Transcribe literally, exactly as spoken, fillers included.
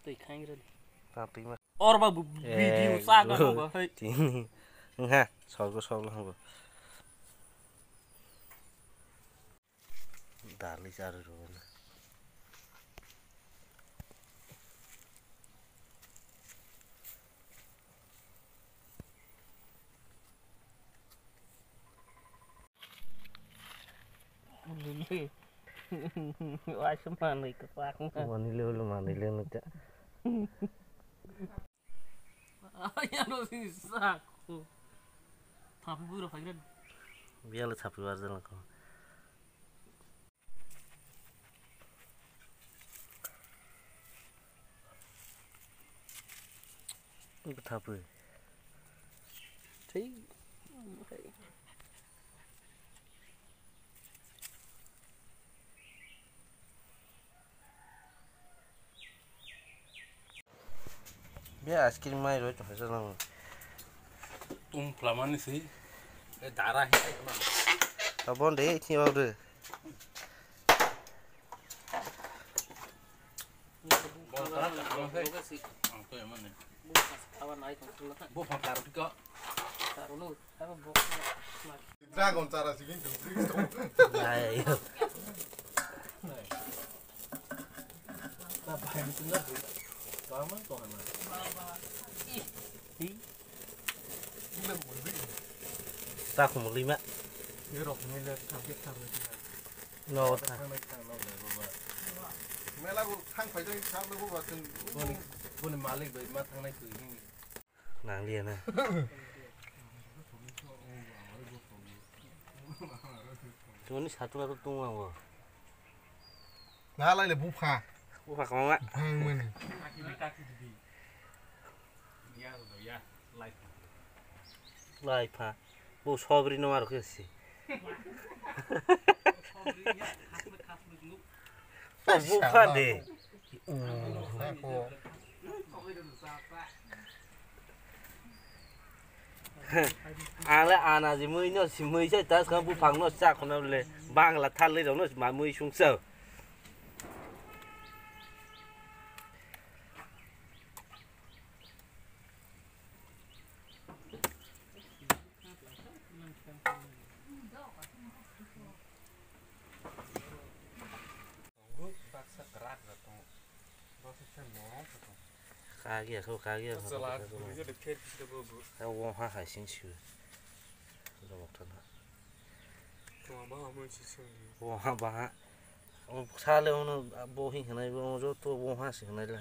Twi khaingrani. Ta twi ma. Or ba bu-, video sa ga ba, hey. Tini. Nga, sorgo sorgo hango. Dali chari rwna. Waisa manwi kwchak na. Manwi le ulo manwi le nukha. Ayano si sako. Thapi buro phaigra. Bialo thapi warjala ko. Bwtha bwi. Thei. Be ice cream mai roi tongkha jala. Tum plamani si. E dara hi. Abon de, ichi wau de. Dragon chara sigin tu. Ai. Ta khumulwi ma. Ni rok ni le thang ke thang le. No, thang. Thang le thang le baba. Mela go thang phai jai thang le baba thang. Boni, boni malik bai ma thang nai twi hini. Nang liya na. Tuni satu na tu tung ang bo. Na lai le bupha. Bupha kama ma. Bupha mani. Lai pha. Bo sobri no aro kesi. O bupha de. Ang le anaji mui no si mui sai tas kha buphang no cha khona le bangla thal le no ma mui sung sa. Kagya kho, kagya kho. Wong ha hai sing siu. Jomok thana. Wong ha ba ha. Sale ono bo hing khnai bo joto wong ha sing khnai la.